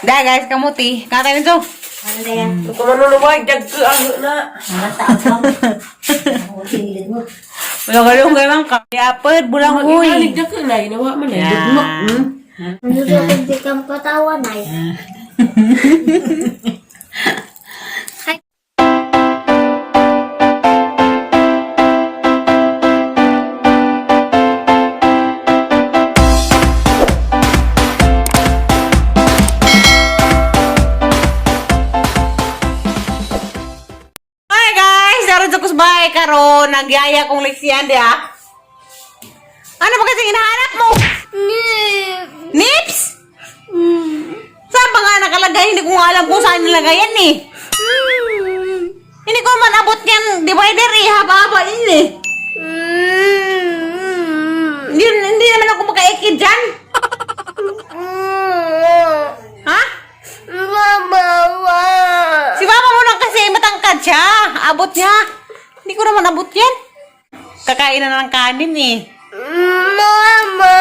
Da guys, kamuti. Kakain nito. Ano na yan? Kung ano na wag, dag ko ang na. Tinilid mo. Wala ka lang kayo ka. Yapod, bulang uy. Inig dag ko na, ginawa man eh. Yeah. Dugmo. Ano sa hindi kang patawan ay? Hi guys, naroon sa kusbay karon nagyaya kong leksiyan di ah. Ano ba kasi hinahanap mo? Nips? Saan ba nga nakalagay? Hindi ko nga alam kung saan nilagay yan eh. Hindi ko man abot yan divider eh. Haba-haba yun eh. Hindi, hindi naman ako makaikid dyan. Ha? Mama! Si mama mo lang kasi matangkad siya. Abot niya. Hindi ko naman abot yan. Kakain na ng kanin eh. Mama!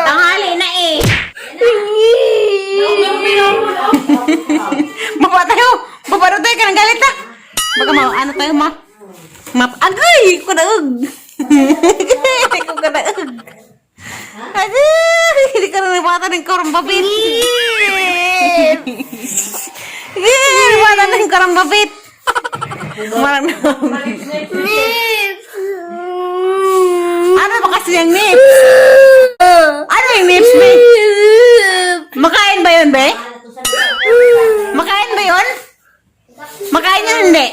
Tanghali na eh. Baba tayo. Baba na tayo. Kanang galit na. Baka ma, ano tayo ma? Map. Agay! Kunaog. Hindi ko kanaog. Agay! Hindi ka na nabata ng karambabit. Hindi nabata ng karambabit. Marang Ano ba kasi yung nips? Ano yung nips, be? Makain ba yun, be? Makain ba yun? Makain yun, hindi?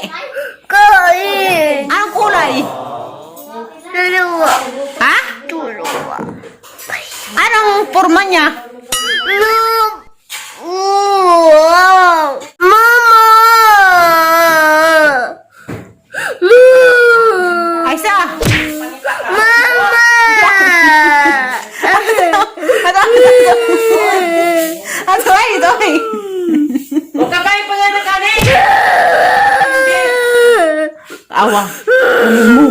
Kain! Anong kulay? Dalawa. Ha? Dalawa. Anong forma niya? No! Wow! Mama! Ay, sa! Mama! Ano? Ano? Ano? Ano? Ay, ito ay. Huwag kakain pa nga ng kanin! Awa. Ano mo?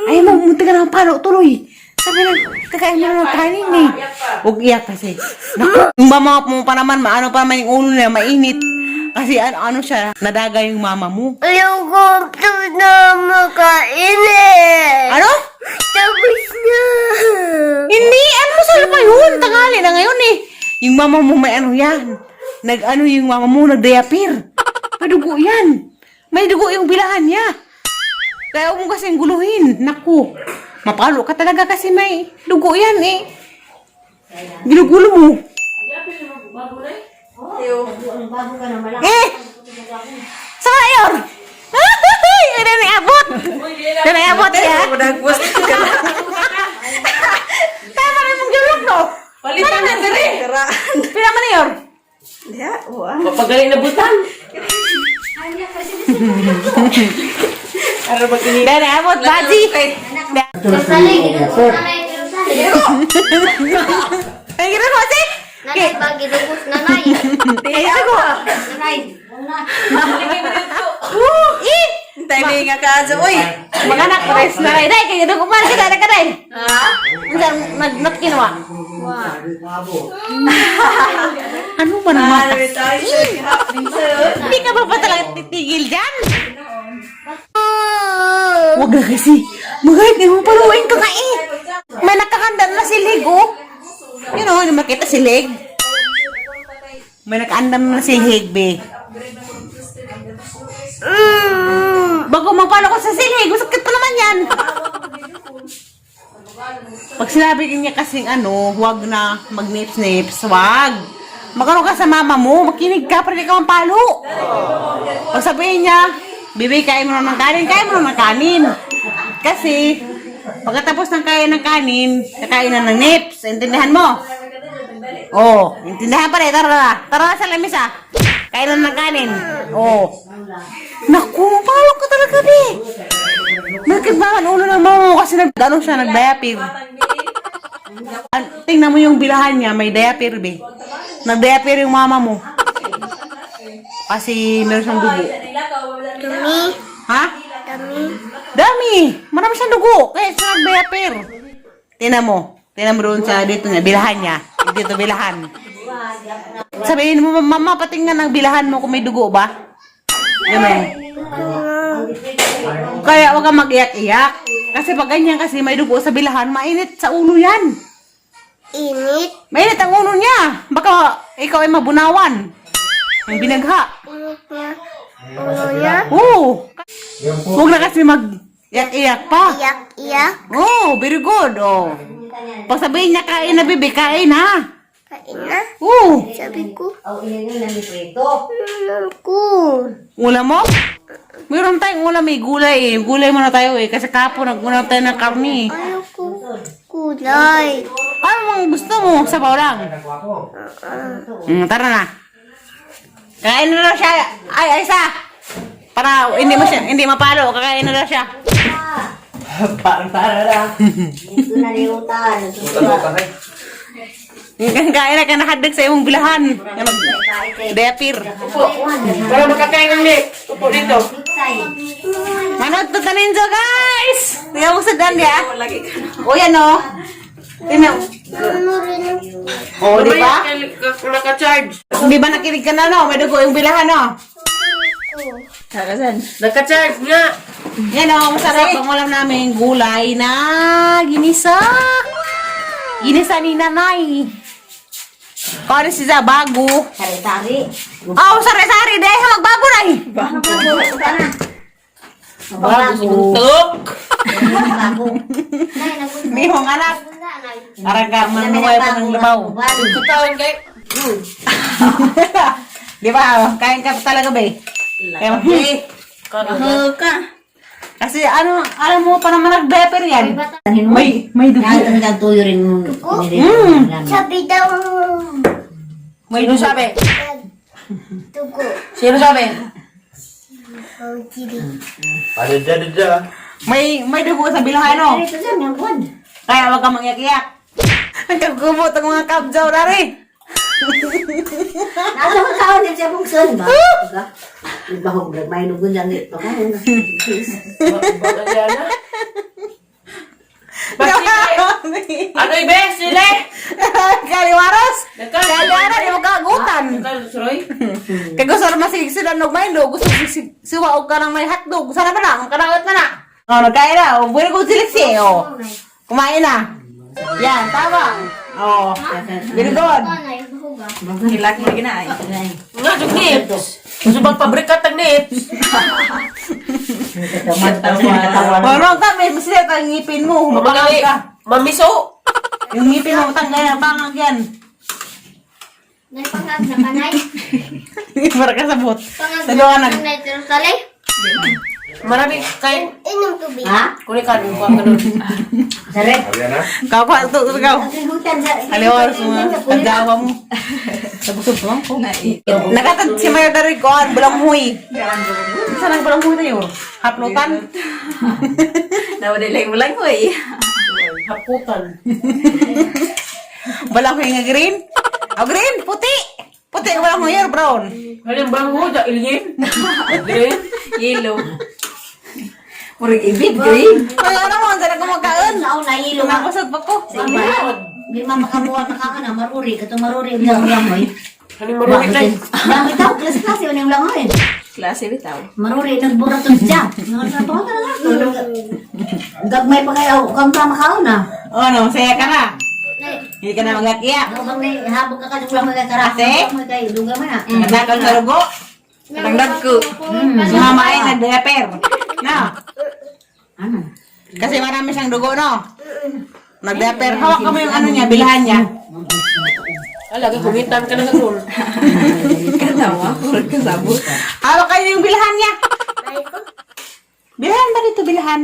Ay, mo, munti ka na palo, tuloy. Sabi na, kakain mo na ng kanin eh. Huwag iyak kasi. Naku, yung mama mo pa naman, maano pa naman yung ulo niya, mainit. Kasi ano, ano siya, nadaga yung mama mo. Ayoko na makain eh. Ano? Tapos na. Hindi, almusal pa yun. Tanghali na ngayon eh. Yung mama mo may ano yan. Nag-ano yung mama mo, nag-diaper. May dugo yan. May dugo yung bilahan niya. Kaya huwag mo kasing guluhin. Naku, mapalo ka talaga kasi may dugo yan eh. Ginugulo mo. Eh! Sama yun! Ay, na abot! Ay, na abot siya! Tama na mong gulok, no? Palitan na dire! Pila man yun? Papagaling na butan! Ano ba kini? Dahil abot, baji! Nanay, Ay, gina ko, si! Nanay, ba, ginugos, nanay. Ay, ako! Nanay, Eh! Tayo nga ka uy. Mga anak, rest na rin. Dahil, kaya doon kumain kita, ka dahil. Ha? Nag, nagkinawa. Ano ba naman? Hindi ka ba pa talaga titigil dyan? Huwag na kasi. Magalit nga mo, paluin ka nga eh. May nakakanda na si Lig, oh. Yun oh, hindi makita si Lig. May nakaandam na si Lig, be. Bago mapalo ko sa silhig, masakit pa naman yan. Pag sinabi niya kasing ano, huwag na mag-nips-nips, wag. Magano ka sa mama mo, makinig ka, pero hindi ka mampalo. Pag sabihin niya, Bibi, kain mo na ng kanin, kain mo na ng kanin. Kasi, pagkatapos ng kain ng kanin, kakain na ng nips. Intindihan mo? Oo, oh, intindihan pa rin. Tara na. Tara na sa lamisa. Kain na ng kanin. Oo. Oh. Naku, palo ka talaga, be. Bakit ba ang ulo ng mama mo kasi nag, ano siya, nag-diaper. Tingnan mo yung bilahan niya, may diaper, be. Nag-diaper yung mama mo. Kasi meron siyang dugo. Dami. Ha? Dami. Dami! Marami siyang dugo. Kaya siya nag-diaper. Tingnan mo. Tingnan mo doon sa dito niya, bilahan niya. Dito bilahan. Sabihin mo, "Mama, patingnan ang bilahan mo kung may dugo ba." Ganun. Kaya huwag kang mag-iyak-iyak. Kasi pag ganyan kasi may dugo sa bilahan, mainit sa ulo yan. Init. Mainit ang ulo niya. Baka ikaw ay mabunawan. Ang binagha. Init niya. Ulo niya. Oo. Huwag na kasi mag-iyak-iyak pa. Iyak, iyak. Oh, very good. Oh. Pag sabihin niya, "Kain na, bibi," kain na. Kain na. Oo. Sabi ko. Oh, iyan yun, namiprito. Ulam ko. Ulam mo? Meron tayong ulam eh. Gulay eh. Gulay muna tayo eh. Kasi kapo, nag-ulam tayo ng karne eh. Ayoko. Kulay. Ano bang gusto mo? Sabaw lang. Tara na. Kain na daw siya. Ay, ay, isa. Para hindi mo siya, hindi mapalo. Kakain na daw siya. Parang para lang. Ito na liutan. Kain na ka nakadag sa imong bilahan. Diapir. Upo. Para makakain ng nips. Upo dito. Manood to taninzo, guys! Tingnan mo sa dan, ya. O, yan, o. Tingnan. Ano rin? O, di ba? Naka-charge. Di ba nakinig ka na, no? May dugo yung bilahan, no? Kakasan. Naka-charge nga. Yan, o. Masarap ang ulam namin. Gulay na ginisa. Ginisa ni nanay. Kung ano siya, bago. Sari-sari. Oh, sari-sari. Dahil magbago na, eh. Bago. Tuk. Bago. Nay, nagulat. May hong anak. Nay. Arang ka, manuway pa ng labaw. Tutawan kay. Di ba? Kain ka talaga ba, eh? Kaya, Ka. Kasi ano, alam mo pa naman nag-diaper yan. May dugo. Ang tuyo rin. Sabi daw. May dugo. Sabi? Dugo. Sino sabi? Oh, dili. Padada-dada. May dugo sa bilahan, no? Ito dyan, yung buwan. Kaya wag kang mangiyak-iyak. Ang kagubot ang mga kabjaw, dari. Nasa mga kaon yung siya kung saan ba? Diba? Nagbahog, may nugon lang ito. Ano ibe? Sile? Kaliwaras! Nagka- Kaliwaras, di mo kagutan. Nagka-suroy? Kaya gusto naman sila nog may gusto siwa og ka ng may hotdog. Sana ba na? Ang kanaot na na. Oh, nagkain na. Oh, very good siliksi, oh. Kumain na. Yan, tama. Oh, very good. Nay, huga. Hilak mo ginaay. Nga, yung nips. Gusto bang pabrikat ang nips? Marunong ka, may masila ang ngipin mo. Mapangag Mamangali. ka. Mamiso. Yung ngipin mo, matanggal na, pangag yan. Nay, pangag na ka, nay. Para ka sabot. Pangag Sa na liwanag. ka, nay. Pero salay. Marami kay. Inom tubig. Ha? Kuni ka nung ka nun. Sari. Ayan na. Kakuha, ito, ikaw. Haliwa, oras mo. Tagdawa mo. Sabusog ko lang ko. Nakatag si Mayor Daroy Koan, bulanghoy. Saan ang bulanghoy tayo? Haplutan? Nawadilay mo lang ko eh. Haputan. Bulanghoy nga green? Oh, green! Puti! Puti, bulanghoy or brown? Halim bang ho, da ilyin? Green? Yellow. Murag ibig green. Ay, ano mo, ang sarap kumakain. Sao na ilo ka. Nakasag pa ko. Di ma makabuha ka ka na maruri kato maruri ang lang mo. Halim maruri tayo. Dami tao klase klase yun yung lang eh. Klase bitaw. Maruri nagbura to siya. Nagtrabaho talaga. Gagmay pa kayo kang pa makaon na. Oh, no, masaya ka na. Nay, Hindi ka na mag-iyak. Ako bang may habog ka ka lang mga kara. Ate? Kay duga man ah. Nagdakaw sa rugo. Nagdag ko. Si mama ay nag-diaper. No. Ano? Kasi marami siyang dugo, no? Nag-diaper. Hawak ka mo yung ano niya, bilahan niya. Alaga, kumitan ka na sa tul. Katawa, murag kasabot. Hawak kayo yung bilahan niya. nay ko. Bilahan ba dito, bilahan?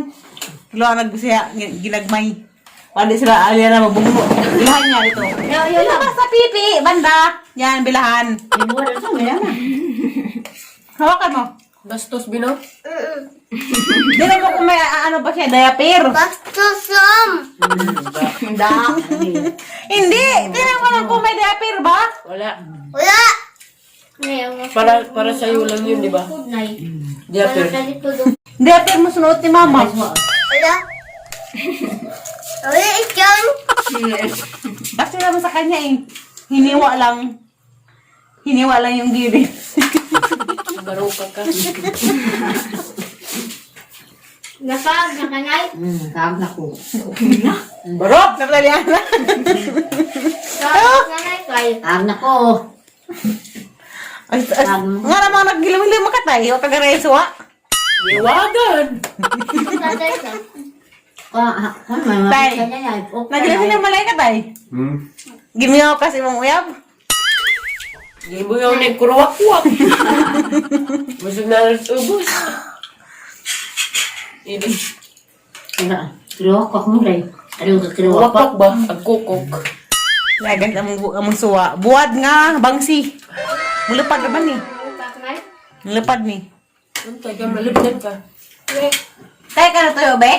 Lo, nag siya, ginagmay. Pwede sila, alya na mabunggo. Bilahan niya dito. Yo yo Dito ba sa pipi, banda? Yan, bilahan. Ibuha sa mila na. Hawakan mo. Bastos, bino? Dito mo kung may ano ba siya, diaper. Bastusom. Da. Hindi! Tingnan mo lang kung may diaper ba? Wala. Wala. Nay, ang Para sa'yo lang yun, di ba? Nay. Diaper. Wala dito do. Diaper mo sunuot ni mama. Wala. Wala ikan. Kasi naman sa kanya eh. Hiniwa lang. Hiniwa lang yung gilid. Baruka ka. Napag, nakanay. Kaag na ko. Barok! Napatalian na. Nakanay kay. Kaag na ko. Ay, ay, nga namang nagilom-ilom makatay. Huwag ka ganay suwa. Iwagan. Tatay ka. Ka, ha, may mga Tay. kanya niya. Okay. Nagilom-ilom malay ka tay. Gimingaw ka sa imong uyab. Gibuyaw ni kuruwak-kuwak. Busog na lang ubos. Ibig. Kilo ko mo rin. Ano ka kilo ko? Kuwakwak ba? Agkukok. Lagas among suwa. Buwad nga, bangsi. Mulupad na ba ni? Nakanay. Mulupad ni. Untay ka, malibdan ka. Kaya ka na tuyo, be?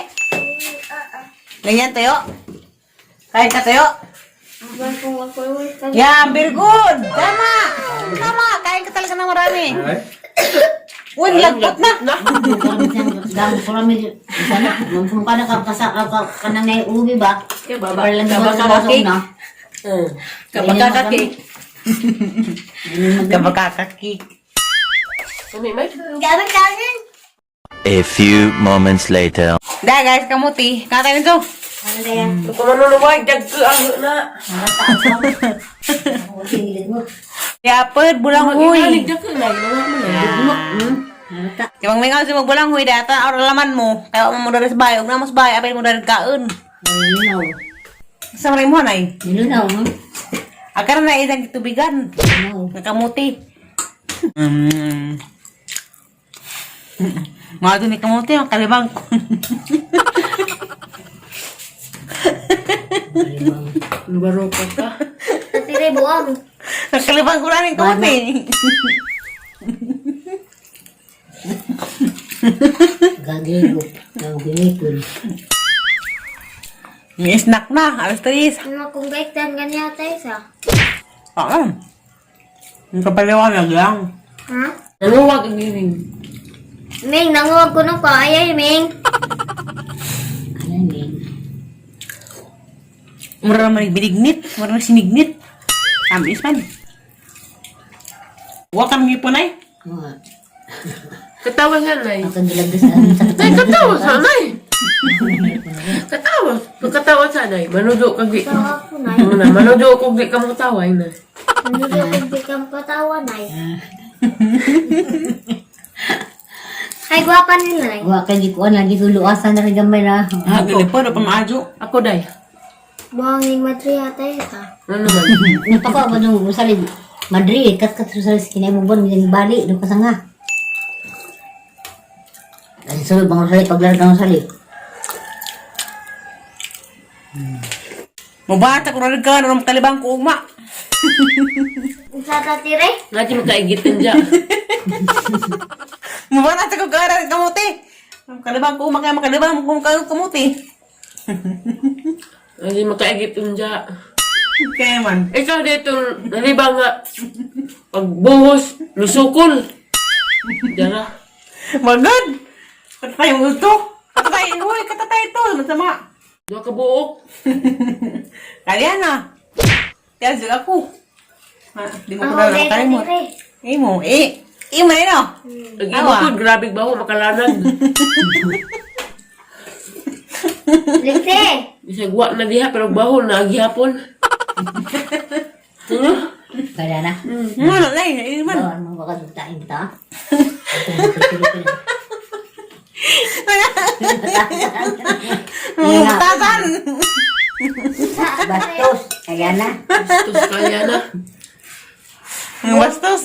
Ganyan tuyo? Kaya ka tuyo? Abang kung ako yung Yan, very good! Tama! Tama! Kain ka talaga ng marami. Uy, nilagpot na! Dam ko rami sana kung ka na ka sa ka kanang nay ubi ba? Kaya baba. Para lang Kaba sa ka cake. na. Kaba ka cake. Kabakakakik. Kami may. Gamit kanin. A few moments later. Da, guys, kamuti. Katayin ito. Ano na yan? Kung manunuwag, dagko ang na. Yapod, bulanghoy. Mag-inalig dagko na. Ginawa mo na. Kaya may nga sa magbulang data, araw laman mo. Kaya mo mo dari sa bahay, huwag na mo sa bahay, apay mo dari kaon. Nilunaw. Sa maray mo, nay. Nilunaw. Agar na isang tubigan. Nilunaw. Nakamuti. Mga doon ni kamuti, ang kalibang ko. Baruka ka. Tatire buong. Nakalibang ko na rin kamuti. Gagilo. Gagilo. May snack na, alas 3. Ano kung gaiktan ganyan tayo sa? Oo. Ang kapaliwanag lang. Ha? Nanuwag ang gining. Ming, nanguwag ko nung ko. Ay, ay, Ming. Ano yun? Mura naman binignit, mura naman sinignit. Tamis man. Huwag kang ngipon ay. Mga. Katawa sanay. Ang gilagdas na sakit. Ay, katawa sanay. Katawa. Pagkatawa sanay. Manudo kag di. So ako na. Ano na, manudo kog di ka mo tawa na. Hindi ko hindi kang patawa na. Ay, gwapa nila. Nay. Wa kay gikuan lagi tuluasan na rin gamay na. Ah, galipod, o pamaadyo. Ako day. Buong ning madriya tayo sa. Ano naman? Napaka ba nung usali Madrid kat kat usali kinay mo bon minsan bali do ka nga. Ay sulod bang usali paglarga ng usali. Mabata ko rin ka, naroon kalibang ko ugma. Sa tatire? Nga di makaigitin dya. Mabata ko ka rin kamuti. Kalibang ko ugma kaya makalibang ko kamuti. Nga di makaigitin dya. Kaya man. Ikaw dito, naliba nga. Pagbuhos, lusukol. Diyan na. Magod! Katatay mo ito. Katatay, huy, katatay ito. Masama. Doon ka buok. Kaya na. Kaya juga ako. Ha, di mo ko Ako na day lang mo. tatire. Eh mo, eh. Eh mo na yun, oh. Nag-iba ko, grabe ba ako, makalanag. Likte! Bisag wa na diha, pero baho na gihapon. Ano? Kaya na. Ano na eh, man. Bawan mo baka tain ta. Tasan! Bastos. Kaya na. Bastos kaya na. Bastos.